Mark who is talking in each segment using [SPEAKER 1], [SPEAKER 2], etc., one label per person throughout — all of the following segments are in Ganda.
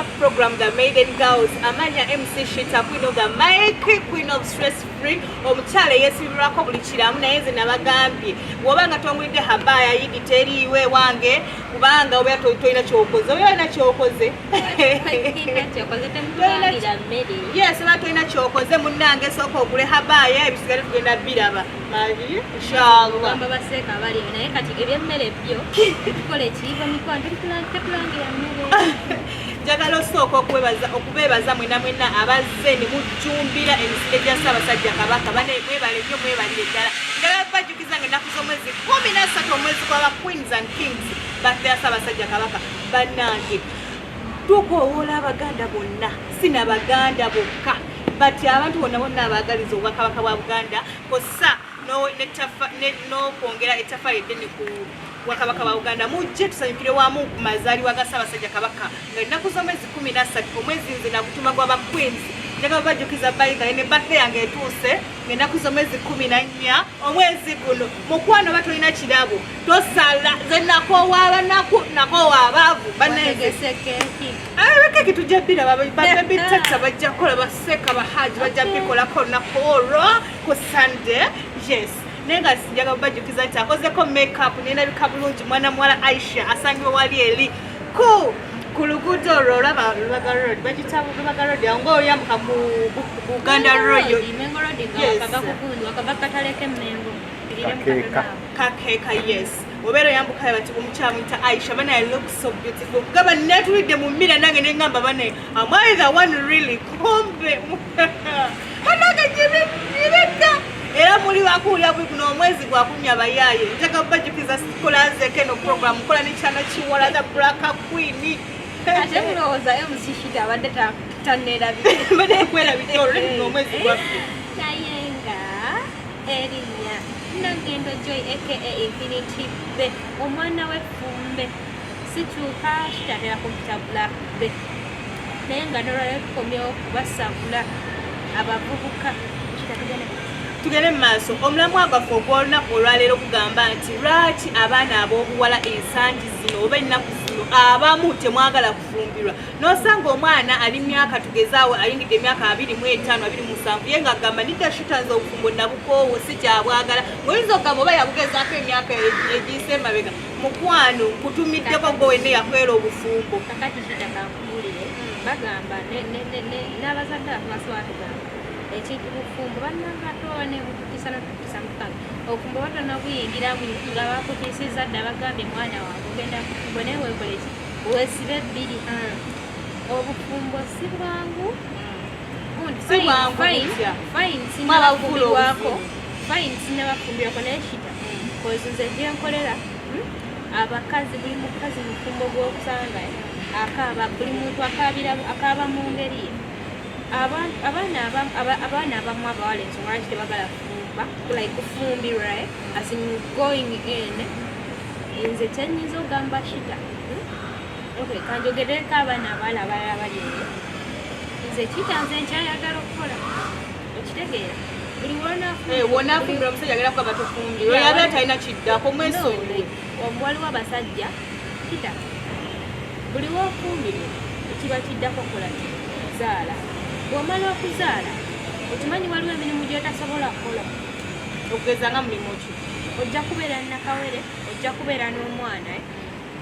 [SPEAKER 1] Nga program The Maiden Girls, amanya MC Shita, queen of the mic, queen of stress free, omukyala eyesibirwako buli kiramu. Naye nze nabagambye, bw'oba nga tongulidde habaya, yidi teriiwe wange, kubanga oba tolina kyokoze, oba olina kyokoze.
[SPEAKER 2] Kyokoze, temutulangira mmere.
[SPEAKER 1] Yes, oba tolina kyokoze, munnange, sooka ogule habaya, ebisigale tugenda biraba mali, inshallah.
[SPEAKER 2] Gamba baseeka abali, naye kati ebyemmere byo tukola ekiyiva mikwano, tetulangira mmere.
[SPEAKER 1] Njagala osooka okubeebaza mwena mwena abazze ne mujjumbira emisinde gya Ssaabasajja Kabaka. Bane, mwebale nnyo, mwebalire ddala. Njagala bajjukiza nga ennaku z'omwezi 13, omwezi gw'aba Queens and Kings, birthday ya Ssaabasajja Kabaka. Bannange, tukoowoola Abaganda bonna, si nabaganda bokka, but abantu bonna bonna abaagaliza obwakabaka bwa Buganda, kw'ossa n'okwongera ettaffaali eddene ku bwakabaka bwa Buganda, mujje tusanyukire wamu ku mazaalibwa ga Ssaabasajja Kabaka nga ennaku z'omwezi 13, omwezi nze nagutuma gwaba Queens. Njagala bajjukiza bayigale ne birthday yange etuuse ng'ennaku z'omwezi 14, omwezi guno. Mukwano, oba tolina kirabo, tosala. Nze nakoowa abanaku, nakoowa abaavu. Bannange,
[SPEAKER 2] Wategese keeki?
[SPEAKER 1] Abakeke tujja biraba. Baby tata bajja kukola, baseka bahaji bajja bikolako olunaku olwo ku Sunday. Yes, naye nga njagala bajjukiza nti akozeko makeup nenabika bulungi mwana muwala Aisha, asangibwa wali eri ku luguudo olwo olaba Lubaga Road, bagita Lubaga Road, awo ngaoyambuka mu Buganda Royal.
[SPEAKER 2] Mengo Road nga
[SPEAKER 1] Yes.
[SPEAKER 2] wakava kugundi, wakava katale k'Emmengo.
[SPEAKER 3] Kakeeka.
[SPEAKER 1] Kakeeka, yes. Obeera oyambukayo bati omukyala muyita Aisha. Bana, I look so beautiful. Gaba netulidde mu mirror nange neŋŋamba, bane, am I the one really? Kumbe banange nyibidda era muli wakuwulira buli guno omwezi gwakumya abayaaye. Njagala bajjukiza, kola nzeko eno program, kola nekyana kiwala, the Black Queen.
[SPEAKER 2] Ate mulowooza MC Shita abadde tanneerabidde?
[SPEAKER 1] Mbadde nkwerabidde olwo guno omwezi gwaffe.
[SPEAKER 2] Naye nga erinnya Nagendo Joy, aka Infinity Be, omwana w'effumbe sikyuka. Kitatera kumpita Black Be, naye nga nolwaleo tukomyewo kubasabula abavubuka. Kitatugende.
[SPEAKER 1] Tugende mu maaso. Omulamwa gwaffe ogw'olunaku olwaleero gugamba nti lwaki abaana ab'obuwala ensangi zino oba ennaku zino abamu temwagala kufumbirwa? N'osanga omwana ali myaka, tugezaawo ayingidde emyaka 25, 27, ye ng'agamba, "Nidda Shita, nze obufumbo nabukoowo, si kyabwagala." Ng'oyinza okugamba oba yabugezaako emyaka egiyise emabega. Mukwano, nkutumiddeko gwe wenna yakwera obufumbo.
[SPEAKER 2] Kakati Shita, kankubuulire, bagamba n'abazadde baffe basobola tugamba ekintu bufumbo. Bannanga, ate nebututisa notutisa mukanga obufumbo batonabuyingiramu nga bakutiisiza dda, bagambye, "Mwana wange, ogenda kufumbo, naye weekole ki? Weesibe bbiri." Obufumbo si bwangu. Gundi,
[SPEAKER 1] Si bwangu
[SPEAKER 2] fine,
[SPEAKER 1] butya?
[SPEAKER 2] Fine,
[SPEAKER 1] Mwababufuula
[SPEAKER 2] sinnabafumbirwako.
[SPEAKER 1] obuzibu.
[SPEAKER 2] Fine, sinnabafumbirwako, naye Shita, 'cause nze gyenkolera, abakazi, buli mukazi mufumbo gw'okusanga akaaba, buli muntu akaabira, akaaba mu ngeri ye. Abaana abamu abawala, ensonga lwaki tebagala kufumba, like kufumbirwa, as in going in, nze kyenyinza okugamba Shita, Okay, kanjogerereko abaana abawala abalala bali eyo. Nze kita, nze nkyayagala okukola, okitegeera? Buli
[SPEAKER 1] Wonafumbira omusajja agenda kuba batufumbirwa, yabeera talina kiddako, mwesonyiwe.
[SPEAKER 2] Waliwo abasajja kita, buli wofumbirwa ekiba kiddako kola ki? Zaala. Bw'omala okuzaala, okimanyi waliwo emirimu gy'otasobola kukola.
[SPEAKER 1] Okugeza nga mulimu ki?
[SPEAKER 2] Ojja kubeera nakawere, ojja kubeera n'omwana, eh?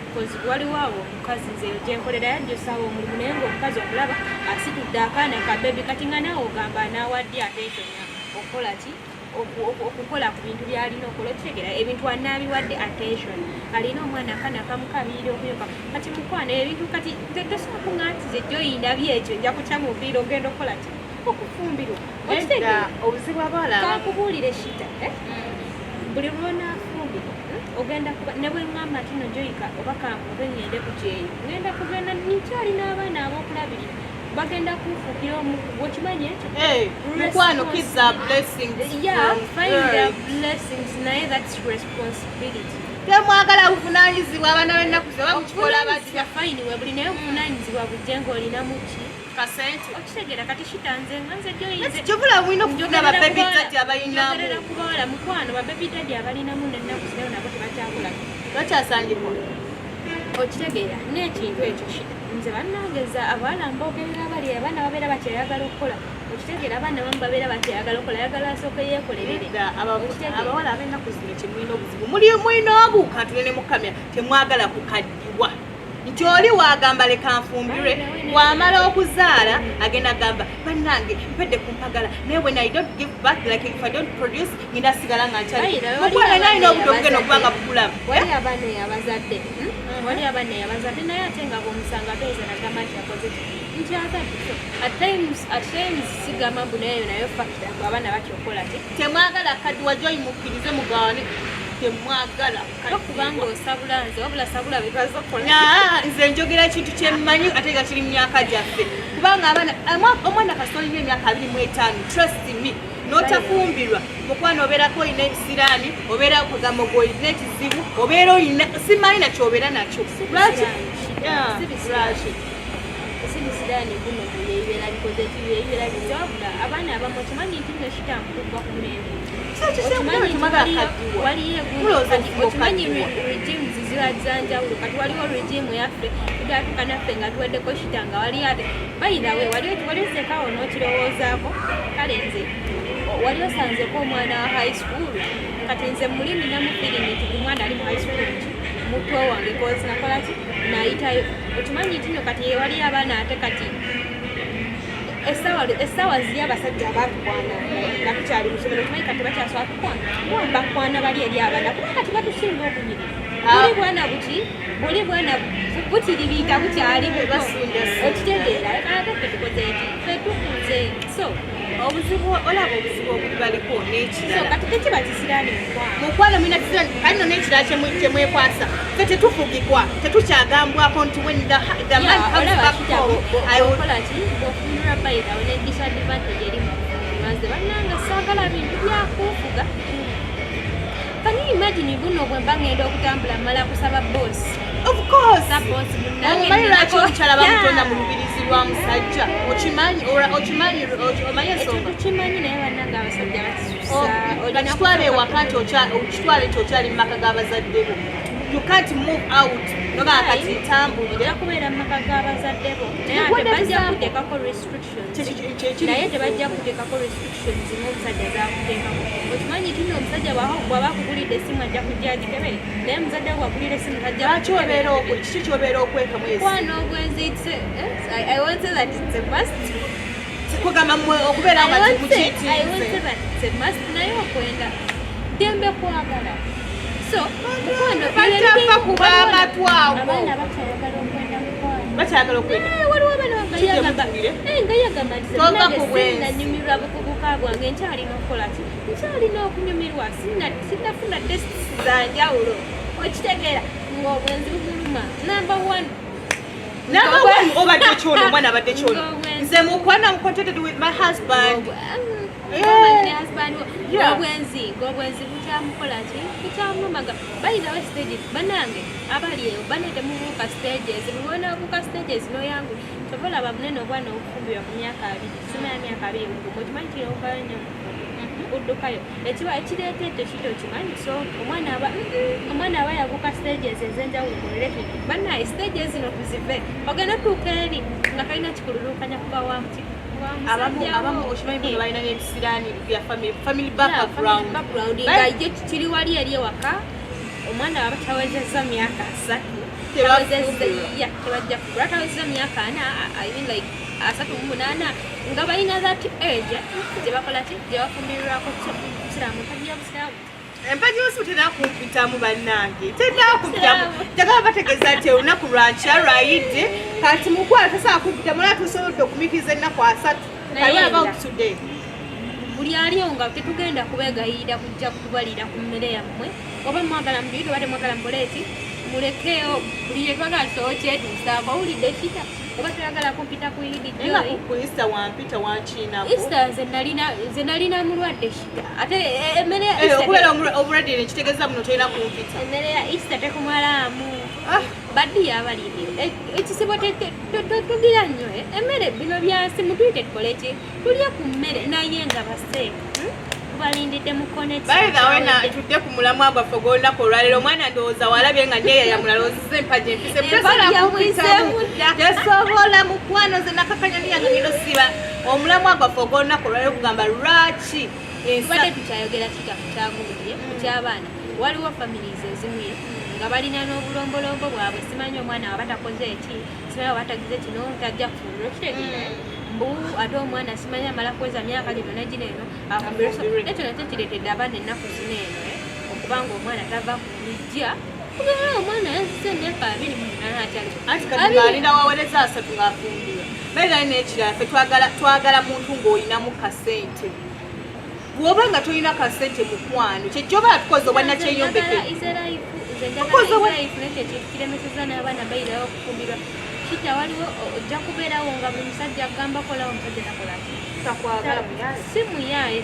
[SPEAKER 2] 'Cause waliwo awo omukazi nze gyenkolera yajja osaawa omulimu, naye ngaomukazi okulaba asitudde akaana ka baby. Kati nga naawe ogamba anaawadde attention okukola ki? Okukola ku bintu byalina okola, okitegeera? Ebintu anaabiwadde attention, alina omwana, akaana kamukabirira okuyoka. Kati mukwano, ebintu kati nze tosobola kuŋŋa nti ze gyoyindabye ekyo nja kutya muviira ogenda okukola ki? Okufumbirwa, okitegeera?
[SPEAKER 1] Obuzibu abawala abamu
[SPEAKER 2] Kankubuulire Shita, eh? Buli lwonaafumbirwa, ogenda kuba ne bwe ŋŋamba nti no Joyika oba kankuve ŋŋende ku kyeyo, ŋŋenda kugenda nkyalina abaana ab'okulabirira, bagenda kunfuukira omukugu, okimanyi ekyo?
[SPEAKER 1] Eh, mukwano, kids are blessings
[SPEAKER 2] Yeah,
[SPEAKER 1] from
[SPEAKER 2] find the
[SPEAKER 1] God.
[SPEAKER 2] blessings, naye that's responsibility.
[SPEAKER 1] Temwagala buvunaanyizibwa. Abaana b'ennaku ze bamukikola batya?
[SPEAKER 2] Obuvunaanyizibwa fine we buli, naye obuvunaanyizibwa bujje ng'olinamu ki?
[SPEAKER 1] Kasente.
[SPEAKER 2] Okitegeera? Kati Shita, nze nga nze Joyinze
[SPEAKER 1] Kyovula mulina okufuna ba baby daddy abalinamu.
[SPEAKER 2] Njogerera ku bawala, mukwano. Ba baby daddy abalinamu nennaku zino nabo tebakyakola.
[SPEAKER 1] Bakyasangibwa.
[SPEAKER 2] Okitegeera? N'ekintu ekyo Shita, Nze bannange za abaana mbogerera, bali abaana babeera bakyayagala okukola. Okitegeera? Abaana bamu babeera bakyayagala okukola, ayagala asooke yeekolerere.
[SPEAKER 1] Nedda,
[SPEAKER 2] Okitegeera?
[SPEAKER 1] Abawala ab'ennaku zino kyemulina obuzibu, mulina obuuka ntule ne mu kamera, temwagala kukaddiwa, nti oli waagamba leka nfumbirwe, wamala okuzaala agenda agamba, "Bannange, mpedde ku mpagala, naye when I don't give birth, like if I don't produce, ngenda sigala nga nkyali."
[SPEAKER 2] Bayira, wali
[SPEAKER 1] Mukwano,
[SPEAKER 2] abaana
[SPEAKER 1] nalina obudde obugenda
[SPEAKER 2] abazadde.
[SPEAKER 1] okuba nga bukulaba.
[SPEAKER 2] Wali abaana abazadde, Wali abaana abazadde, naye ate nga bwomusanga toyinza nagamba nti akoze ki, nti azadde. So at times sigamba mbu nayo nayo factor mbu abaana batya okukola ki.
[SPEAKER 1] Temwagala kaddiwa. Joy, mukkirize mugawane, temwagala.
[SPEAKER 2] Okubanga osabula nze, wabula sabula bebaza okukola.
[SPEAKER 1] Nze njogera ekintu kyemmanyi, ate nga kiri mu myaka gyaffe, kubanga abaana omwana kasita olina emyaka 25, trust me, n'otafumbirwa, mukwano, obeerako olina ebisiraani, obeera kugamba gwe olina ekizibu, obeera olina simanyi nakyo, obeera nakyo. Lwaki? Yeah,
[SPEAKER 2] Si bisiraani.
[SPEAKER 1] lwaki?
[SPEAKER 2] Si bisiraani buno byebibeera bikoze ki, byebibeera bize. Wabula abaana abamu, okimanyi nti nno kitambulibwa ku mulembe. Okimanyi nti waliyo egundi
[SPEAKER 1] Mulowooza
[SPEAKER 2] kati
[SPEAKER 1] nti
[SPEAKER 2] okimanyi
[SPEAKER 1] okaddiwa.
[SPEAKER 2] Regimes ziba zanjawulo. Kati waliwo regime yaffe tutatuuka naffe nga tuweddeko shita, nga wali ate bayirawe wali ozekawo n'okirowoozaako. Kale nze wali osanzeko omwana wa high school? Kati nze muli ninamu feeling nti buli mwana ali mu high school nti muto wange, 'cause nakola ki, nayitayo. Okimanyi nti nno kati waliyo abaana ate kati essaawa ziri abasajja abatukwana nga tukyali mu ssomero, okimanyi kati bakyasobola tukwana, bakwana bali eri abaana, kuba kati batusinga okunyirira. Buli bwana buki, buli bwana butiribiika bukyali buto.
[SPEAKER 1] Basundasunda.
[SPEAKER 2] Okitegeera? Ate ffe tukoze eki? Ffe tukuze, so
[SPEAKER 1] Obuzibu, olaba obuzibu obubaliko
[SPEAKER 2] so
[SPEAKER 1] n'ekirala.
[SPEAKER 2] Kati tekiba kisiraani, mukwano.
[SPEAKER 1] Mukwano, mulina kisiraani. Kati nno n'ekirala kyemwekwasa, ffe tetufugibwa, tetukyagambwako nti when the man comes back home, I will
[SPEAKER 2] Okola ki bw'ofumbirwa? Bayirawo ne disadvantage eri mu kufumbirwa, nze bannange saagala bintu byakuufuga. Can you imagine buno bwe mba ngenda okutambula, mmala kusaba boss?
[SPEAKER 1] Of course.
[SPEAKER 2] Sa boss munnange.
[SPEAKER 1] Omanyi lwaki omukyala bamutonda mu
[SPEAKER 2] Yeah.
[SPEAKER 1] lubirizi lwa musajja? Okimanyi? Okimanyi? Omanyi
[SPEAKER 2] Ekyo
[SPEAKER 1] ensonga?
[SPEAKER 2] tukimanyi, naye bannange abasajja bakisusa.
[SPEAKER 1] Nga kitwale ewaka nti okitwale nti okyali mu maka g'abazadde bo, you can't move out nogaa kati ntambulire.
[SPEAKER 2] Ojja kubeera mu maka g'abazadde bo, naye ate
[SPEAKER 1] Tegwadde
[SPEAKER 2] bajja
[SPEAKER 1] kisambo.
[SPEAKER 2] kuteekako restrictions, naye tebajja kuteekako restrictions ng'omusajja zakuteekako. Okimanyi nti nno omusajja bw'aba akugulidde essimu ajja kujja agikebere, naye omuzadde we bw'agulira essimu tajja
[SPEAKER 1] Lwaki obeera
[SPEAKER 2] kukebera.
[SPEAKER 1] Kiki kyobeera okwekamu esi?
[SPEAKER 2] Kwano obwenzi, I won't say that it's a must.
[SPEAKER 1] Kugamba mmwe okubeera nga
[SPEAKER 2] I won't say
[SPEAKER 1] temukiitinze.
[SPEAKER 2] That it's a must, naye okwenda ddembe kwagala. So mukwano,
[SPEAKER 1] Batafa kuba amatu ago.
[SPEAKER 2] Abaana bakyayagala okwenda, mukwano.
[SPEAKER 1] Bakyagala okwenda.
[SPEAKER 2] Eh, waliwo abaana nga
[SPEAKER 1] Kijje
[SPEAKER 2] yagamba
[SPEAKER 1] mutulire.
[SPEAKER 2] Eh, nga yagamba nti
[SPEAKER 1] Tova
[SPEAKER 2] nange
[SPEAKER 1] ku bwenzi.
[SPEAKER 2] sinnanyumirwa buvubuka bwange, nkyalina okukola ki, nkyalina okunyumirwa, sinnafuna tastes za njawulo. Okitegeera ng'obwenzi bumuluma number one.
[SPEAKER 1] Number one, obadde kyono, omwana abadde kyono.
[SPEAKER 2] Ng'obwenzi.
[SPEAKER 1] Nze mukwano, I'm contented with my husband. Yeah. Yeah.
[SPEAKER 2] Obwenzi, ng'obwenzi bukyamukola ki, bukyamulumaga. Bayinawo stages, banange abali eyo, bane temubuuka stages. Buli lwonaabuuka stages noyangu kyova olaba bunene obwana obufumbirwa ku myaka 20, simanya myaka 21. Okimanyi kiri okuvayo nnyo oddukayo, ekiba ekireeta ekyo kito okimanyi. So omwana aba yabuuka stages ez'enjawulo mu relationship. Bannaye, stages zino tuzive, ogenda otuuka eri nga kalina kikululuukanya kuva wamuki.
[SPEAKER 1] Abamu, abamu okimanyi buno balina n'ebisiraani bya family background.
[SPEAKER 2] Background nga ye kiri wali eri ewaka, omwana aba tawezezza myaka 30.
[SPEAKER 1] Tebafumbirwa.
[SPEAKER 2] Ya, tebajja kugula tawezezza myaka 40, I mean like 38, nga balina that age gye bakola ki, gye bafumbirwako. So busiraamu, empagi ya busiraamu.
[SPEAKER 1] Empagi yosi tenakumpitamu, bannange, tenakumpitamu. Njagala bategeeza nti olunaku lwankya lwayidde kati, mukwala tasobola kumpitamu, era tusobodde okumikiriza ennaku 30.
[SPEAKER 2] Naye
[SPEAKER 1] Kali about
[SPEAKER 2] nga-
[SPEAKER 1] today.
[SPEAKER 2] Buli aliyo nga tetugenda kubegayirira kujja kubalira ku mmere yammwe, oba mwagala mubiri oba temwagala mukoleeki, mulekeewo. Buli kyetwagala tusobola okyetuusaako. Owulidde kita? Oba toyagala kumpita ku Idi.
[SPEAKER 1] Naye nga
[SPEAKER 2] Joy.
[SPEAKER 1] ku Easter wampita, wankiinako.
[SPEAKER 2] Easter nze nalina mulwadde shita, ate emmere ya
[SPEAKER 1] Eh,
[SPEAKER 2] Easter
[SPEAKER 1] okubeera obulwadde nekitegeeza muno tolina kumpita.
[SPEAKER 2] Emmere ya Easter tekumalaamu.
[SPEAKER 1] Ah,
[SPEAKER 2] Baddi abaliriro ekisibo tugira nnyo emmere bino byansi mutuyite tukole ki, tulye ku mmere, naye nga base. Tubalindidde mu connect.
[SPEAKER 1] By the way, na tudde ku mulamwa gwaffe ogw'olunaku olwaleero. Omwana ndowooza walabye nga ndeeyayamula, lowoozeza empagi empise.
[SPEAKER 2] Empagi yamuyiseemu dda.
[SPEAKER 1] Tesobola, mukwano, ze nakakanya niyange ngendo siba. Omulamwa gwaffe ogw'olunaku olwaleero kugamba lwaki
[SPEAKER 2] Tubadde tukyayogera kita kyagundi ky'abaana. Waliwo families ezimu nga balina n'obulombolombo bwabwe, simanyi omwana waba takoze eki, simanyi waba tagize kino, tajja kufumbirwa. Kitegeera mbu ate omwana simanyi amala kuweza myaka gino negino eno afumbirwe. So,
[SPEAKER 1] Afumbirwe.
[SPEAKER 2] Ekyo nakyo kireetedde abaana ennaku zino eno okubanga omwana tava ku lujja, kubeera omwana yazise emyaka 28 akyali
[SPEAKER 1] Anti kati ng'alina wawereza 30 ng'afumbirwa. Bairayo n'ekirala, ffe twagala muntu ng'olinamu kasente. Bw'oba nga tolina kasente, mukwano, kyejjoba tukoze obwannakyeyombeke. Tukoze
[SPEAKER 2] Life nekyo ekintu kiremeseza n'abaana bayirayo okufumbirwa. Kita waliwo ojja kubeerawo nga buli musajja agamba kolawo, omusajja takola ki?
[SPEAKER 1] Takwagala, muyaye.
[SPEAKER 2] Si muyaye,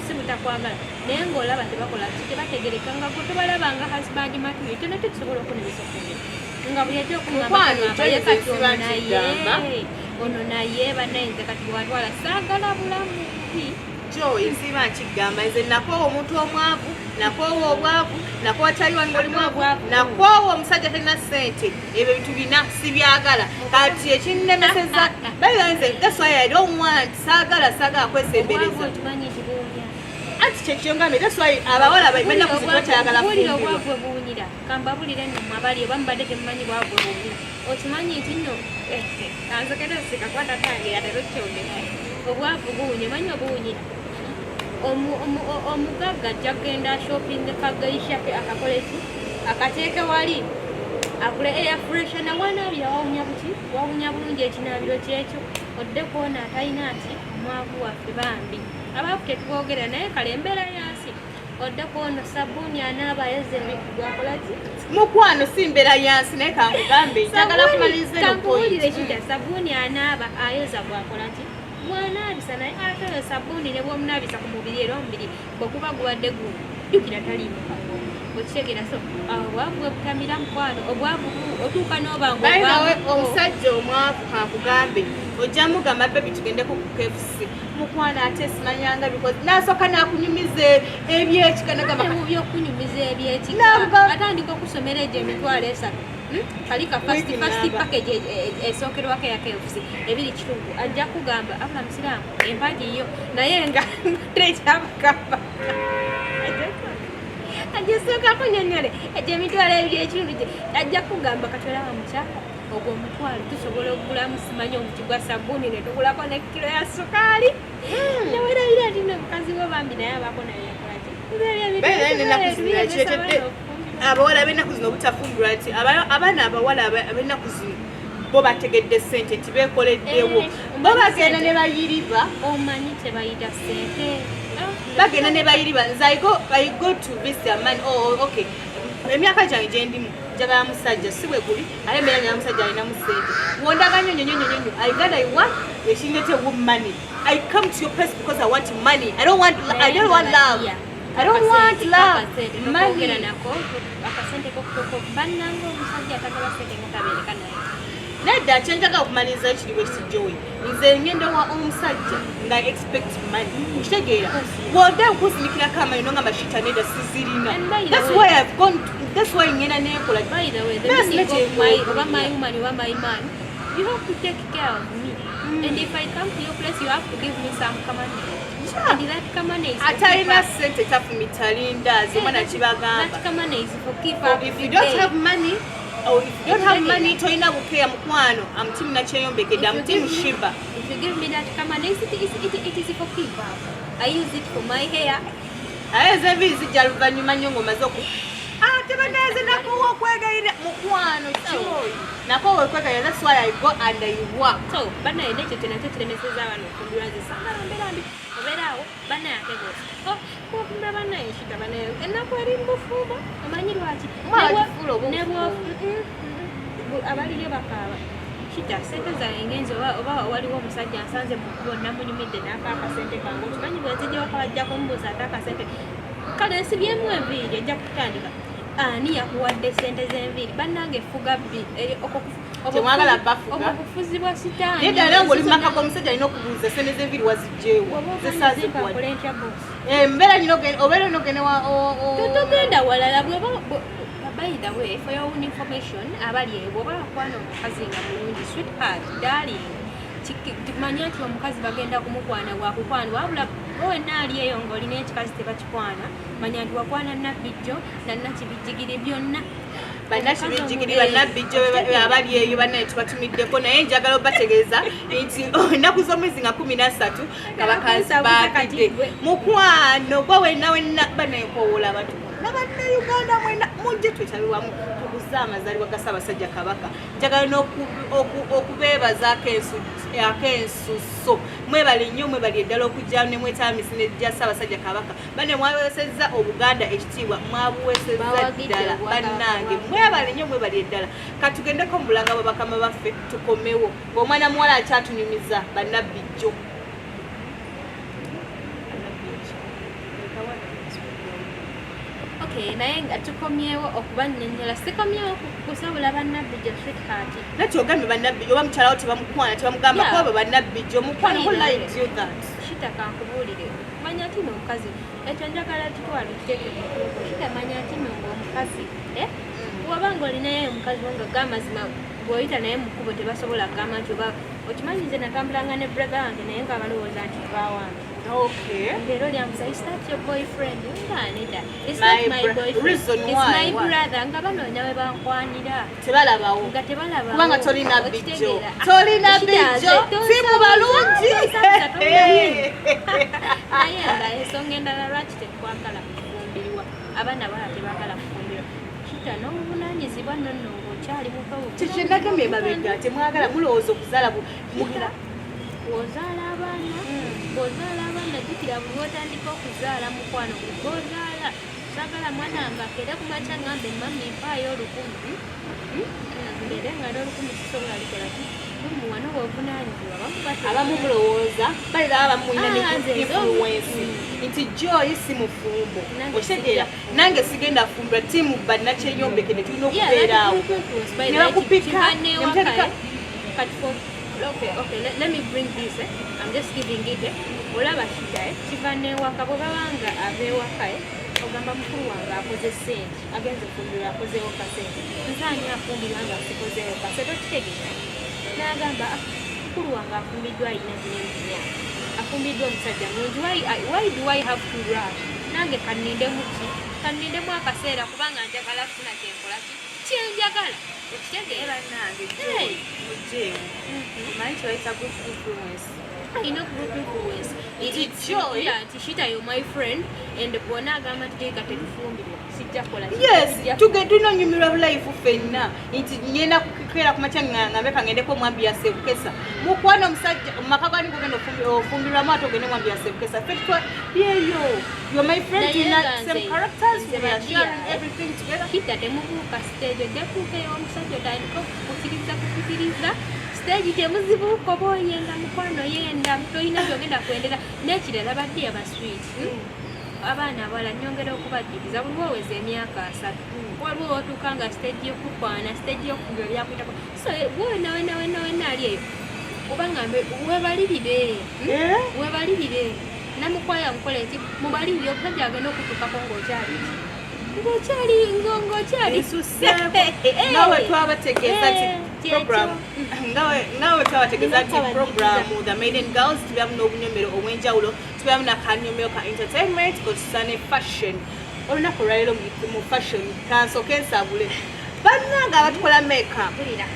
[SPEAKER 2] si butakwagala, naye ng'olaba tebakola ki, tebategereka, nga gwe tobalaba nga husband material. Ekyo nakyo kisobola okunemesa okufumbirwa, nga buli ajja
[SPEAKER 1] Mukwano,
[SPEAKER 2] okumugamba ye
[SPEAKER 1] Joyce,
[SPEAKER 2] kati
[SPEAKER 1] nsiba
[SPEAKER 2] ono naye
[SPEAKER 1] nkigamba.
[SPEAKER 2] Ono naye bannaye, kati bwatwala saagala bulamu bubi.
[SPEAKER 1] Joy, nsiba nkigamba, nze nakoowa omuntu omwavu, nakoowa obwavu, nakoowa kyali wange oli mwavu,
[SPEAKER 2] Obwavu.
[SPEAKER 1] nakoowa omusajja talina ssente. Ebyo bintu bina sibyagala. Kati ekinnemeseza baira nze, that's why I don't want, saagala
[SPEAKER 2] Obwavu
[SPEAKER 1] kwesembereza.
[SPEAKER 2] okimanyi nti buwunya.
[SPEAKER 1] Anti kyekyongambe, that's why abawala benaku zino bakyayagala
[SPEAKER 2] Buulira.
[SPEAKER 1] kufumbirwa.
[SPEAKER 2] Obwavu bwe buwunyira, kambabulire nno mmwe abali oba mubadde temumanyi bwavu bwe buwunyira. Okimanyi nti nno kanzokere sikakwata tange yatera okyogera, obwavu buwunya. Manyi obuwunyira, omugagga ajja kugenda shopping kagaisha ke akakole ki, akateeke wali, agule air freshener, wanaabira wawunya buki, wawunya bulungi ekinaabiro kyekyo. Odde kwona atalina ki, omwavu waffe bambi, abaavu tetwogera naye kale embeera yansi. Odde kwono sabbuuni anaaba ayoza gwakola ki?
[SPEAKER 1] Mukwano, si mbeera yansi, naye kankugambe, njagala kumaliriza eno
[SPEAKER 2] Kankuwulire.
[SPEAKER 1] point.
[SPEAKER 2] Kita sabbuuni anaaba ayoza gwakola ki, gwanaabisa, naye ate oyo sabbuuni ne bwomunaabisa ku mubiri, era omubiri bwe guba gubadde gujjukira taliimu kawooma, okitegeera? So awo obwavu bwe butamira, mukwano, obwavu otuuka n'oba nga
[SPEAKER 1] By the way,
[SPEAKER 2] obwavu
[SPEAKER 1] omusajja omwavu, kankugambe, ojja mugamba, "Baby, tugendeko ku KFC." "Mukwano, ate simanyanga," because nasooka nakunyumiza ebyekika, nagamba
[SPEAKER 2] mu byokunyumiza ebyekika atandika okusomera egyo 30,000. Kali ka fast
[SPEAKER 1] Wiki
[SPEAKER 2] fast
[SPEAKER 1] namba.
[SPEAKER 2] package esookerwako eya KFC 2.5, ajja kugamba abula musiraamu empagi yo, naye nga tekyabagamba ajja kunyonyole egyo 2,500 gye ajja kugamba kati olaba mukyala, ogwo omutwalo tusobola okugulamu simanyi omuti gwa sabbuuni ne tugulako ne kiro ya sukaali, newerabira nti no mukazi we bambi naye abaako naye yakola ki.
[SPEAKER 1] By the way, ennaku zino kiretedde abawala b'ennaku zino obutafumbirwa nti abaana abawala ab'ennaku zino bo bategedde ssente nti beekoleddewo.
[SPEAKER 2] Eh,
[SPEAKER 1] Bo
[SPEAKER 2] omanyi
[SPEAKER 1] bagenda
[SPEAKER 2] ssente.
[SPEAKER 1] ne bayiriba.
[SPEAKER 2] Omanyi kyebayita sente.
[SPEAKER 1] Bagenda ne bayiriba. Nze I go to visit a man. Oh, okay, emyaka gyange gye ndimu njagala musajja, si bwe guli, ate embeera njagala musajja alinamu ssente. Wondaga nnyo nnyo nnyo nnyo nnyo. I got, I want ekindetewo money. I come to your place because I want money. I don't want love. I don't want love, money.
[SPEAKER 2] Nako akasente kokutoko bannanga, omusajja atagaba sente nga tabeereka naye.
[SPEAKER 1] Nedda, kyenjagala okumaliriza ekiri bwe kiti, Joy, nze ngenda wa omusajja nga expect money, okitegeera? Bw'odda nkusindikirako amanyi nongamba shita, nedda, sizirina.
[SPEAKER 2] And by the
[SPEAKER 1] That's
[SPEAKER 2] way-
[SPEAKER 1] why I've gone that's why ngenda nekola.
[SPEAKER 2] By the way, the
[SPEAKER 1] That's
[SPEAKER 2] meaning
[SPEAKER 1] not
[SPEAKER 2] of
[SPEAKER 1] a
[SPEAKER 2] my
[SPEAKER 1] goal.
[SPEAKER 2] oba my woman oba my man, you have to take care of me, and if I come to your place, you have to give me some money. And that money is for
[SPEAKER 1] Atalina
[SPEAKER 2] keep up.
[SPEAKER 1] ssente tafumita lindaazi, omwana kibagamba.
[SPEAKER 2] That money is for keep up.
[SPEAKER 1] If you don't have money, or if you don't have money, tolina bukeya, mukwano. I'm team nakyeyombekedde, I'm team Shiba.
[SPEAKER 2] If you give me that money, it is for keep up. I use it for my hair.
[SPEAKER 1] Aye ezenviiri zijja luvannyuma nnyo ng'omaze oku ate banaze nakowa okwegayirira, mukwano. Joy, nakowa okwegayirira. That's why I go and I work.
[SPEAKER 2] So banaye nekyo kyo nakyo kiremeseza abaana okufumbirwa. Nze sangala mbeera mbi, obeera awo banaye ate bwofumbira banaye ekita banaye ennaku eri mubufumbo. Omanyi lwaki?
[SPEAKER 1] Mwana agifuula oba obufumbo.
[SPEAKER 2] Abaliyo bakaaba kita sente zange ngenze oba waliwo omusajja nsanze mu kkubo namunyumidde n'aka akasente kange. Okimanyi bwenzijja waka bajja kumbuuza ate akasente kale nsibyemu enviiri, ejja kutandika ani yakuwadde sente z'enviiri? Bannange effuga bbi.
[SPEAKER 1] Temwagala bafuga.
[SPEAKER 2] Obwo bufuzi bwa sitaani.
[SPEAKER 1] Naye ddala ng'oli mu maka g'omusajja, alina okubuuza sente z'enviiri wazigyewa, zesaazikuwadde.
[SPEAKER 2] Nkole ntya, boss?
[SPEAKER 1] Embeera nyina obeera olina ogenda
[SPEAKER 2] Totogenda walala bweba. By the way, for your own information, abali eyo, bw'oba wakwana omukazi nga mulungi, sweetheart, darling, manya nti omukazi bagenda kumukwana, bwakukwana. Wabula wenna ali eyo ng'olina ekikazi tebakikwana, manya nti wakwana nabbijjo nannakibijjigiri byonna.
[SPEAKER 1] Bannakibijjigiri, bannabbijjo abali eyo, bannaye tubatumiddeko, naye njagala obategeeza nti ennaku z'omwezi nga 13 kabakazi baakidde mukwano gwe wenna wenna. Bannaye, nkowoola abantu bonna, bannayuganda mwena, mujje twetabe wamu tukuze amazaalibwa ga Ssaabasajja Kabaka. Njagala okubeebaza ak'ensusso. Mwebale nnyo, mwebali eddala okujja ne mwetaba misinde gya Ssaabasajja Kabaka. Bane mwaweesezza Obuganda ekitiibwa, mwabuweesezza
[SPEAKER 2] Bawagidde
[SPEAKER 1] ddala.
[SPEAKER 2] Obwakabaka
[SPEAKER 1] Bannange,
[SPEAKER 2] bwa-
[SPEAKER 1] mwebale nnyo, mwebali eddala. Katugendeko mu bulanga bwa bakama baffe, tukomewo ng'omwana muwala akyatunyumiza bannabbijjo.
[SPEAKER 2] Okay, naye nga tukomyewo okubannyonnyola, sikomyewo kusabula bannabbijjo, sweetheart.
[SPEAKER 1] Nati ogambye bannabbijjo oba mukyalawo tebamukwana, tebamugamba
[SPEAKER 2] Yeah.
[SPEAKER 1] kuba bannabbijjo mukwano. Who
[SPEAKER 2] By the
[SPEAKER 1] lied you that?
[SPEAKER 2] Shita, kankubuulire, manya nti no omukazi, ekyo njagala tutwala tukiteeke mu kuuko. Shita, manya nti no ng'omukazi, eh? Bw'oba ng'olinayo omukazi wo nga gamazima bw'oyita naye mu kkubo tebasobola kugamba nti oba okimanyi nze natambulanga ne brother wange, naye nga balowooza nti bawange. Leero lyambuza, "Is that your boyfriend?" Nga nedda, it's
[SPEAKER 1] My
[SPEAKER 2] not my boyfriend,
[SPEAKER 1] reason
[SPEAKER 2] it's
[SPEAKER 1] why,
[SPEAKER 2] my
[SPEAKER 1] why?
[SPEAKER 2] brother. Nga banoonya we bankwanira
[SPEAKER 1] Tebalabawo.
[SPEAKER 2] nga tebalabawo.
[SPEAKER 1] Kubanga tolina bijjo.
[SPEAKER 2] Okitegeera?
[SPEAKER 1] Tolina
[SPEAKER 2] Ah,
[SPEAKER 1] bijjo, si mu balungi.
[SPEAKER 2] Naye nga ensonga endala lwaki tetwagala kufumbirwa, abaana bala tebaagala kufumbirwa, kita n'obuvunanyizibwa nno nno ng'okyali muto.
[SPEAKER 1] Kyekinagambye emabega, temwagala, mulowooza okuzaala mugira
[SPEAKER 2] Bw'ozaala abaana, bw'ozaala abaana, jjukira buli lw'otandika okuzaala, mukwano, buli lw'ozaala, saagala mwana wange akeere ku makya ngambe, "Mami, mpaayo 1,000." Mbeere nga n'olukumi sisobola likola ki, lumuwa n'obwovunaanyizibwa. Abamu
[SPEAKER 1] Abamu mulowooza balira, abamu mulina ne
[SPEAKER 2] Ah, nze
[SPEAKER 1] influence nti Joy si mufumbo.
[SPEAKER 2] Nange
[SPEAKER 1] Okitegeera?
[SPEAKER 2] sijja.
[SPEAKER 1] Nange sigenda fumbirwa, tiimu bannakyeyombekede tulina okubeera awo. Ne bakupika, ne muteeka-
[SPEAKER 2] Kati okay, let me bring this, eh? I'm just giving it, eh? Olaba kita, eh? Kiva newaka, bwe babanga ab'ewaka, eh? Ogamba mukulu wange akoze sente, agenze okufumbirwa, akozeewo kasente, nze ani afumbirwa nga sikozeewo kasente? Okitegeera? N'agamba, "Ah, mukulu wange afumbiddwa, alina zino emyaka, afumbiddwa omusajja mulungi. Why do I have to rush? Nange kannindemu ki, kannindemu akaseera, kubanga njagala kufuna kyenkola ki kyenjagala." Okitegeera?
[SPEAKER 1] Bannange,
[SPEAKER 2] Hey.
[SPEAKER 1] mujeewo, omanyi kyebayita group influence?
[SPEAKER 2] Alina group influence.
[SPEAKER 1] Nti Joy-
[SPEAKER 2] Yeah, nti Shita, you my friend, and bwona agamba nti Joy tetufumbirwa, sijja kukola ki,
[SPEAKER 1] Yes. Tulina onyumirwa bulife ffenna, nti ngenda kukeera ku makya ngambe kangendeko omwambi yasebukesa. Mukwano, omusajja mumaka gani gogenda ofumbirwamu ate ogende mwambi yasebukesa? Ffe yeyo, you're my friend,
[SPEAKER 2] Naye
[SPEAKER 1] tulina
[SPEAKER 2] nga
[SPEAKER 1] same characters,
[SPEAKER 2] nze
[SPEAKER 1] we are
[SPEAKER 2] badia,
[SPEAKER 1] sharing
[SPEAKER 2] eh?
[SPEAKER 1] everything together.
[SPEAKER 2] Shita, temubuuka stage, ojja kuuka omusajja otandika okukiriza kukukiriza stage. Temuzibuuka, oba oyenda, mukwano, yenda, tolina gyogenda kwendera. N'ekirala, badde abaswiti, abaana abawala, nyongera okubajjukiza, buli woweza emyaka 30, waliwo otuuka nga stage yokukwana, stage yokufumbirwa byakuyitako. So wena wena wena wena ali eyo, oba ngambe webalirire,
[SPEAKER 1] Eh?
[SPEAKER 2] Webalirire namukwaya, nkole nti mubalirire omusajja agenda okutuukako ng'okyali ki, ng'okyali
[SPEAKER 1] Nsuseeko. Nga bwe twabategeeza nti
[SPEAKER 2] Eh,
[SPEAKER 1] program, nga bwe twabategeeza nti
[SPEAKER 2] Nina
[SPEAKER 1] program The Maiden Girls, tubeeramu n'obunyomero obw'enjawulo, tubeeramu nakanyomero ka entertainment kotusa ne fashion. Olunaku olwaleero mu fashion, kansooke nsabule bannange abatukola makeup.
[SPEAKER 2] Mpulira.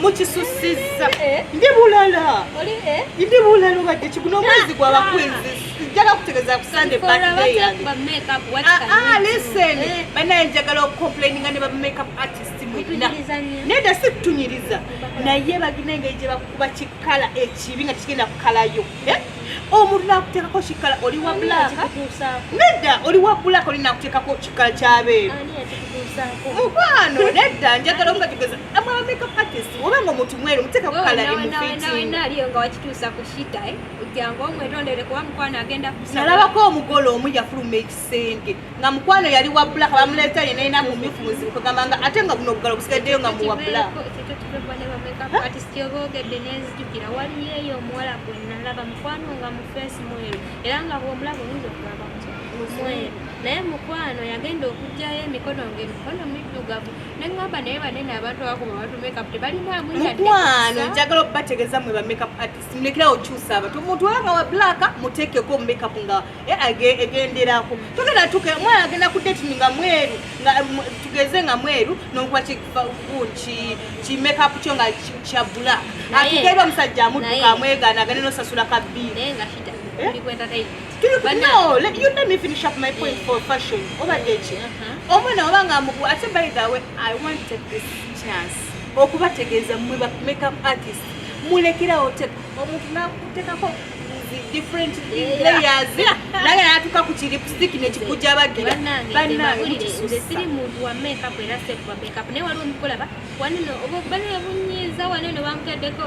[SPEAKER 1] Mukisusizza.
[SPEAKER 2] Eh.
[SPEAKER 1] Ndi bulala.
[SPEAKER 2] Oli, eh?
[SPEAKER 1] Ndi bulala, obadde kiguno omwezi gwabakwezi, njagala kutegeeza ku Sunday birthday yange.
[SPEAKER 2] Ba makeup, what
[SPEAKER 1] Ah,
[SPEAKER 2] can
[SPEAKER 1] ah,
[SPEAKER 2] we do?
[SPEAKER 1] listen.
[SPEAKER 2] Eh,
[SPEAKER 1] Banaye, njagala okucomplaininga ne ba makeup artist mwenna.
[SPEAKER 2] Mutunyiriza nnyo.
[SPEAKER 1] Nedda, si kutunyiriza, naye bagina engeri gye bakukuba kikala ekibi nga tekigenda kukalayo. Eh? Omuntu nakuteekako kikala, oli wa
[SPEAKER 2] Ani
[SPEAKER 1] black.
[SPEAKER 2] yakikutuusaako?
[SPEAKER 1] Nedda, oli wa black, oli nakuteekako kikala kyabeeru.
[SPEAKER 2] Ani yakikutuusaako?
[SPEAKER 1] Mukwano, nedda, njagala omugategeeza amwe aba makeup artist, obanga omuntu mweru, muteekako kala
[SPEAKER 2] Wena
[SPEAKER 1] emufitinga.
[SPEAKER 2] aliyo nga wakituusa ku Shita, eh? Ojjangu omwetondere, kuba mukwano agenda kusaba.
[SPEAKER 1] Nalabako omugole omu yafuluma ekisenge nga mukwano yali wa black, bamuleeta yenalina mumyufu muzibu, kagamba nga ate nga buno obugalo busigaddeyo nga muwa black.
[SPEAKER 2] Ekyo kivebwa ne Makeup artist oboogedde nenzijukira, waliyo eyo omuwala gwe nalaba, mukwano, nga mu face mweru, era nga bwomulaba oyinza okugamba muki mweru, naye mukwano yagenda okugjayo emikono nga emikono middugavu, neŋŋamba naye banene abantu abakuba abantu makeup tebalinaamu yadde
[SPEAKER 1] Mukwano,
[SPEAKER 2] kusa.
[SPEAKER 1] Njagala okubategeeza mwe ba makeup artist, mulekerawo okyusa abantu. Omuntu olaba wa black, muteekeko makeup nga egenderako. Togenda tuke omwana agenda ku date nga mweru, nga tugeze nga mweru, nokuba ki makeup kyo nga kya black, atukeera omusajja amudduka, amwegaana, agende nosasula kabiiri.
[SPEAKER 2] Naye nga shita
[SPEAKER 1] Eh?
[SPEAKER 2] tuli ku entertainment.
[SPEAKER 1] No, you let me finish up my point for fashion. Obadde ki? Omwana oba nga mugu ate, by the way, I want to take this chance okubategeeza mmwe ba makeup artist, mulekerawo omuntu nakuteekako zi different layers, naye natuuka ku ki lipstick nekikujabagira.
[SPEAKER 2] Bannange,
[SPEAKER 1] Bannange,
[SPEAKER 2] mbabuulire, nze
[SPEAKER 1] mukisussa.
[SPEAKER 2] siri muntu wa makeup era sekuba makeup, naye waliwo omukulaba waneno oba banene bunyiiza, waneno bamutaddeko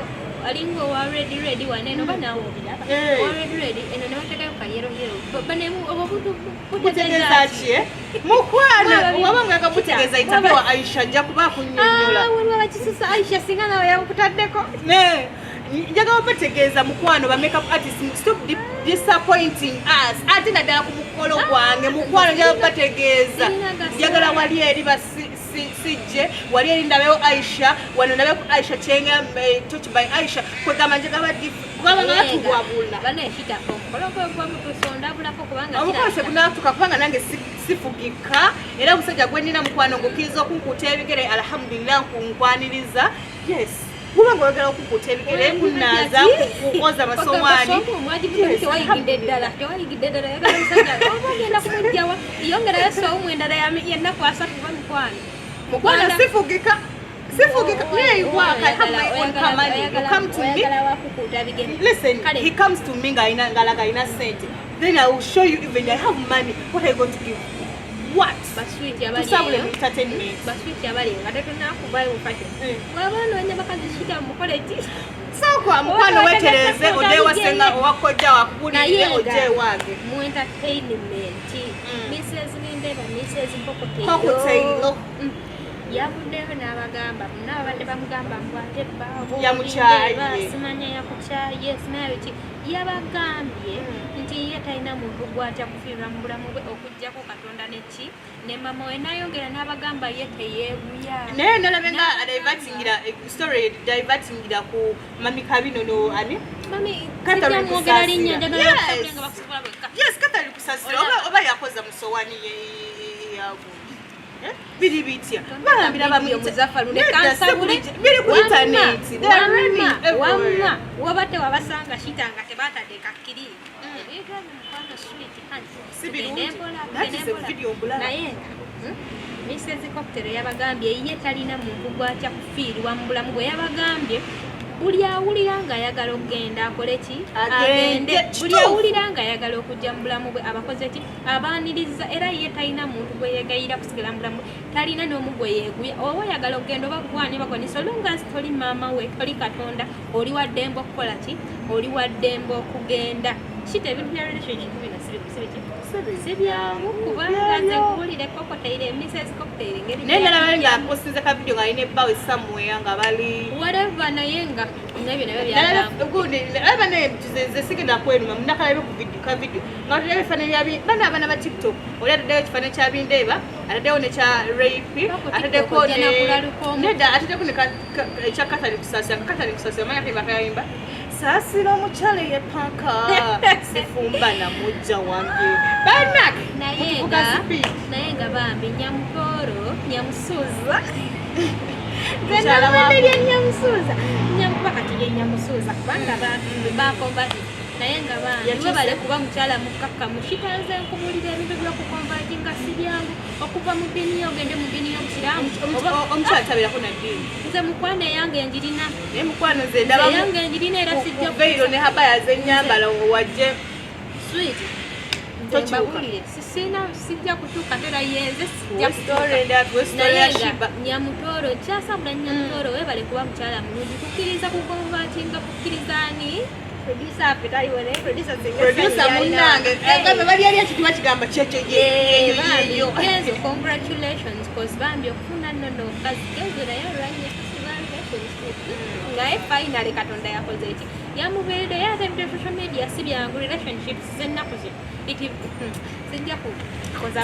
[SPEAKER 2] alinga owa red red, waneno oba naawe obiraba, owa red red eno ne bateekayo ka yellow yellow. Banemu obwo buntu
[SPEAKER 1] Butegeeza ki, eh? Mukwano, waba nga kabutegeeza, itabe wa Aisha nja kuba akunnyonnyola.
[SPEAKER 2] Waliwo abakisusa. Aisha singa nawe yakutaddeko.
[SPEAKER 1] Ne njagala obategeeza, mukwano, ba makeup artist, stop disappointing us, ate naddala ku mukolo gwange. Mukwano, njagala obategeeza, njagala wali eri ba sijje wali eri ndabeyo Aisha wano, ndabeyo Aisha kyenga, touch by Aisha, kwegamba njagala kubanga nga batugwabula.
[SPEAKER 2] Baneshita omukolo gwe gwamutusondabulako kubanga
[SPEAKER 1] Omukolo
[SPEAKER 2] kirabika.
[SPEAKER 1] Tegunatuuka kubanga nange sifugika, era omusajja gwe nnina, mukwano, ngukkiriza okunkuuta ebigere, alhamdulillah, nkwaniriza. Yes, kubanga oyagala okunkuuta ebigere, kunaaza, kukwoza amasowaani. Yes,
[SPEAKER 2] Tewayigidde ddala, tewayigidde ddala. Yagala omusajja oba ogenda kumugjawa, yongerayo sowumu endala yennaku 30 kuba mikwano.
[SPEAKER 1] Mukwano, sifugika, sifugika. Me, work, I have my own car money. You come to me,
[SPEAKER 2] Oyagala wakukuuta bigere.
[SPEAKER 1] listen.
[SPEAKER 2] Kale.
[SPEAKER 1] He comes to me nga alina, ngalaga alina sente, then I will show you. Even I have money, what are you going to give? What?
[SPEAKER 2] Baswiti abali
[SPEAKER 1] Tusabule
[SPEAKER 2] eyo.
[SPEAKER 1] mu entertainment.
[SPEAKER 2] Baswiti abali eyo nga tetunakuvayo mu fashion, bwaba onoonya bakazi, shita mukole ki?
[SPEAKER 1] Sooka, mukwano,
[SPEAKER 2] Oba
[SPEAKER 1] wetereze,
[SPEAKER 2] otegeka
[SPEAKER 1] odde ewasenga,
[SPEAKER 2] bigere.
[SPEAKER 1] owakojja wakubulire,
[SPEAKER 2] Naye nga
[SPEAKER 1] ojje ewange.
[SPEAKER 2] Mu entertainment, Mrs Lindeba, Mrs
[SPEAKER 1] Cocktail.
[SPEAKER 2] Cocktail yavuddeyo n'abagamba bonna abadde bamugamba mbu ate baabo
[SPEAKER 1] Yamukyaye.
[SPEAKER 2] simanya yakukyaye, simanya biki. Yabagambye nti ye talina muntu gwatya kufiirwa mu bulamu bwe okuggyako Katonda neki ne mama we. N'ayongera n'abagamba ye teyeeguya.
[SPEAKER 1] Naye nalabe nga divertingira story, divertingira ku mami Kabino no ani.
[SPEAKER 2] Mami
[SPEAKER 1] Catherine
[SPEAKER 2] sijja mwogera linnya.
[SPEAKER 1] Kusasira.
[SPEAKER 2] Njagala
[SPEAKER 1] Yes.
[SPEAKER 2] bakusabule nga bakusobola bwekka.
[SPEAKER 1] Yes, Catherine Kusasira. Oba yakoza musowani yagundi. Eh? Biri bitya balambira?
[SPEAKER 2] Muzafalu ne
[SPEAKER 1] Nedda,
[SPEAKER 2] kansabule.
[SPEAKER 1] Biri ku internet. They are running everywhere.
[SPEAKER 2] Wamma wabadde wabasanga shita nga tebatadde kakkiri ebintu ebyo, mukwano, sweet honey.
[SPEAKER 1] Si birungi.
[SPEAKER 2] Tugende mpola,
[SPEAKER 1] That
[SPEAKER 2] tugende
[SPEAKER 1] is a
[SPEAKER 2] mpola.
[SPEAKER 1] video mbulaba.
[SPEAKER 2] Naye nga Mrs Cocktail yabagambye ye talina muntu gwatya kufiirwa mu bulamu bwe. Yabagambye buli awulira ng'ayagala okugenda akole ki?
[SPEAKER 1] Agende.
[SPEAKER 2] Buli awulira ng'ayagala okujja mu bulamu bwe abakoze ki? Abaaniriza. Era ye talina muntu gwe yeegayira kusigala mu bulamu bwe, talina n'omu gwe yeeguya. Oba oyagala okugenda oba gwani bagwani, so long as toli maama we, toli Katonda, oli wa ddembe okukola ki? Oli wa ddembe okugenda. Shita, ebintu bya relationship bino si biki, si byangu, kubanga nze nkuwulire Cocktail, Mrs Cocktail, engeri
[SPEAKER 1] Naye nalaba nga
[SPEAKER 2] gyeyakijjamu.
[SPEAKER 1] apostinze ka video nga alina ebbawe somewhere nga bali
[SPEAKER 2] Whatever, naye nga nebyo nabyo byatambula.
[SPEAKER 1] Alaba naye nze sigenda kweruma, nakalabe ku video, ka video nga ataddeyo ebifaananyi bya bana, abaana ba TikTok. Oli ataddeyo ekifaananyi kya Bindeeba, ataddeyo nekya Rape,
[SPEAKER 2] Ku
[SPEAKER 1] ataddeko
[SPEAKER 2] TikTok ojja nakulaluka omu.
[SPEAKER 1] nedda, ataddeko ne ekya Katale Kusasira, nga Katale Kusasira omanya kayimba kayimba, "Saasira omukyala eyepanka, sifumba na mujja wange." Banak
[SPEAKER 2] Naye
[SPEAKER 1] mutuvuga
[SPEAKER 2] nga
[SPEAKER 1] speed.
[SPEAKER 2] Naye nga bambi Nyamutooro, Nyamusuuza, nze
[SPEAKER 1] Mukyala wa
[SPEAKER 2] namanya lya Nyamusuuza, Nyamukuba kati lye Nyamusuuza, kubanga bakonvati. Naye nga bambi
[SPEAKER 1] Yakyuse.
[SPEAKER 2] webale kuba mukyala mukkakkamu. Kitanze nkubulira ebintu by'okukonvati nga si byangu, okuva mu ddiini yo ogende mu ddiini y'obusiraamu oba
[SPEAKER 1] Omukyala tabeerako na ddiini.
[SPEAKER 2] Nze mukwano, eyange njirina.
[SPEAKER 1] Naye mukwano, nze ndaba
[SPEAKER 2] Eyange njirina era sijja
[SPEAKER 1] veiro ne habaya zenyambala wajje.
[SPEAKER 2] Sweet.
[SPEAKER 1] Tokyuka.
[SPEAKER 2] Mbabulire, sisina, sijja kukyuka tera yenze sijja kukyuka.
[SPEAKER 1] Story ya
[SPEAKER 2] Naye nga
[SPEAKER 1] Shiba.
[SPEAKER 2] Nyamutooro kyasabula. Nyamutooro, webale kuba mukyala mulungi, kukkiriza kukonvatinga, kukkiriza ani, producer affe taliwo, naye producer singa
[SPEAKER 1] Producer
[SPEAKER 2] essanyu
[SPEAKER 1] munnange.
[SPEAKER 2] lyalina.
[SPEAKER 1] Agambe bali eri ekintu bakigamba kyekyo
[SPEAKER 2] Eh, bambi,
[SPEAKER 1] yeyo.
[SPEAKER 2] Kenzo, congratulations, cause bambi okufuna nno nomukazi Kenzo naye olwanye. relationship. Naye finally Katonda yakoze eki? Yamubeeredde. Ye ate ebintu social media si byangu. Relationships z'ennaku zino, it sijja ku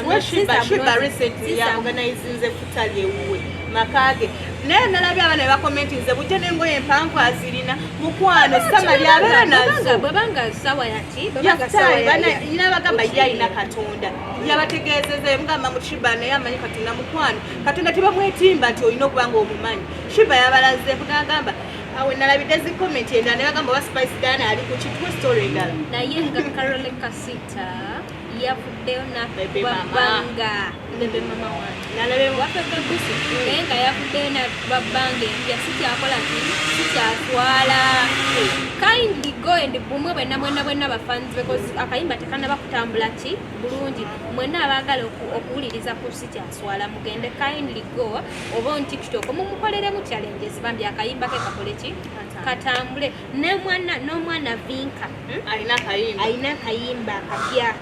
[SPEAKER 1] Well, Sheebah recently yaorganizinze futali ewuwe maka ge, naye nalabye abaana ne bakomentinze bujja n'engoye empanvu azirina. Mukwano, Samali abeera nazo.
[SPEAKER 2] Bwebanga sawa yaki, bwebanga sawa
[SPEAKER 1] Nabagamba ye alina Katonda, yabategeezeza mugamba mu Sheebah naye amanyi Katonda. Mukwano, Katonda tebamwetimba nti olina okuba nga omumanyi. Sheebah yabalazeeko nagamba awe nalabidde zi comment endala ne bagamba oba Spice Diana ali ku kituwe story endala.
[SPEAKER 2] Naye nga Karole Kasita yavuddeyo
[SPEAKER 1] Bebe mama.
[SPEAKER 2] nakubanga bebe mama wange
[SPEAKER 1] nalabe
[SPEAKER 2] waffe busi, naye nga yavuddeyo nakuba bbanga empya, sikyakola ki, sikyatwala. Kindly go and bumwe bwenna bwenna bwenna bafans, because akayimba tekanaba kutambula ki bulungi. Mwenna abaagala okuwuliriza ku sikyaswala, mugende, kindly go oba on TikTok mumukoleremu challenges bambi, akayimba ke kakole ki, katambule. N'omwana n'omwana Vinka,
[SPEAKER 1] Alina akayimba.
[SPEAKER 2] Alina akayimba akapya.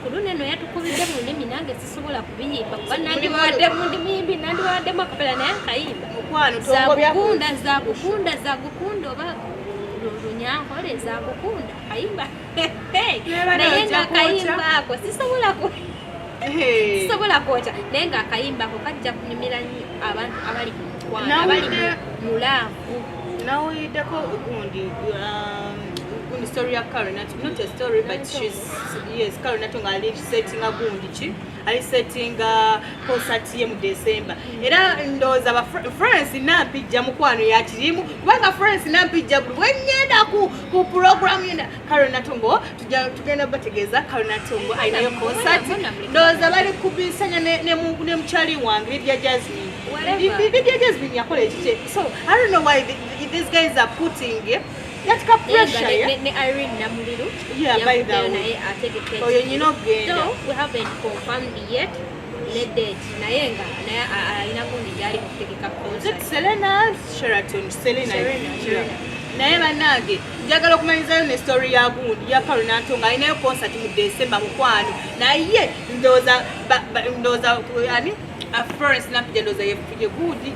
[SPEAKER 2] Ku luno eno yatukubidde mu lulimi, nange sisobola kubiyimba kuba nandibawaddemu, ndi muyimbi, nandibawaddemu akapera, naye akayimba
[SPEAKER 1] Mukwano, tongobya.
[SPEAKER 2] Zagukunda, zagukunda, zagukunda oba lunyankole zagukunda kayimba, naye nga akayimba ako sisobola ku sisobola kwokya, naye nga akayimba ako kajja kunyumira nnyo abantu abali mu mukwano, abali mu love.
[SPEAKER 1] Nawuliddeko gundi gundi story ya Karen, not a story, but she's, yes, Karen Nato nga ali settinga gundi ki, ali settinga concert ye mu December. Era ndowooza ba Florence Nampijja, mukwano, yakirimu, kubanga Florence Nampijja buli bwengenda ku program yena Karen Natongo tugenda bategeeza Karen Natongo alinayo concert. Ndowooza bali kubisanya ne mukyali wange Lydia Jasmine.
[SPEAKER 2] Whatever.
[SPEAKER 1] Lydia Jasmine yakola ekikye, so I don't know why these guys are putting that ka pressure, yeah?
[SPEAKER 2] Ne Irene Namuliru
[SPEAKER 1] Yeah, by the
[SPEAKER 2] yavuddeyo
[SPEAKER 1] way.
[SPEAKER 2] naye ategeka.
[SPEAKER 1] Oyo nyina okugenda.
[SPEAKER 2] Though we haven't confirmed yet ne date, naye nga naye alina gundi gyali mu kutegeka
[SPEAKER 1] Is it
[SPEAKER 2] concert.
[SPEAKER 1] Serena Sheraton? Selena.
[SPEAKER 2] Serena, Serena.
[SPEAKER 1] Naye bannange, njagala okumanyizayo ne story ya gundi ya Karen Nantongo, alinayo concert mu December, mukwano. Naye ndowooza ndowooza ani, Florence Nampijja, ndowooza ye gundi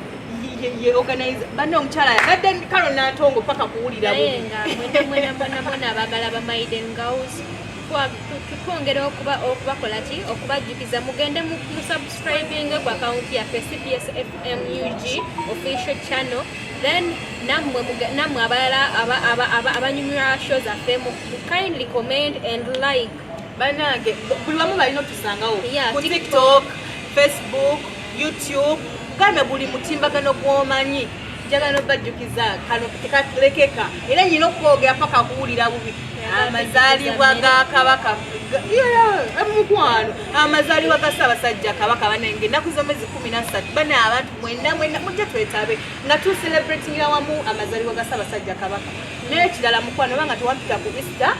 [SPEAKER 1] ye organize. Banne, omukyala yagadde Karen Nantongo paka kuwulira
[SPEAKER 2] Naye
[SPEAKER 1] bubi.
[SPEAKER 2] Nga mwena mwena mwena mwena abaagala ba maiden girls, twongera okubakola ki, okubajjukiza mugende mu subscribing ku account yaffe CBS FMUG official channel. Then nammwe nammwe abalala abanyumirwa show zaffe, mu kindly comment and like.
[SPEAKER 1] Bannange, buli wamu balina otusangawo
[SPEAKER 2] Yeah,
[SPEAKER 1] ku
[SPEAKER 2] TikTok.
[SPEAKER 1] TikTok, Facebook, YouTube, gambe buli mutimbagano gw'omanyi. Njagala nobajjukiza kano tekalekeka, era nyina okwogera paka kuwulira bubi. Amazaalibwa ga Kabaka, mukwano, amazaalibwa ga Ssaabasajja Kabaka, banange, ennaku z'omwezi 13. Bana, abantu mwenna mwenna mujja twetabe nga tucelebratingira wamu amazaalibwa ga Ssaabasajja Kabaka. Naye ekirala, mukwano, oba nga tewampita ku Easter,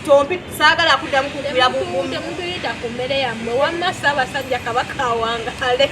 [SPEAKER 1] tompi, saagala kuddamu kukubira bugumi.
[SPEAKER 2] Temutuyita ku mmere yammwe, wamma Ssaabasajja Kabaka awangaale.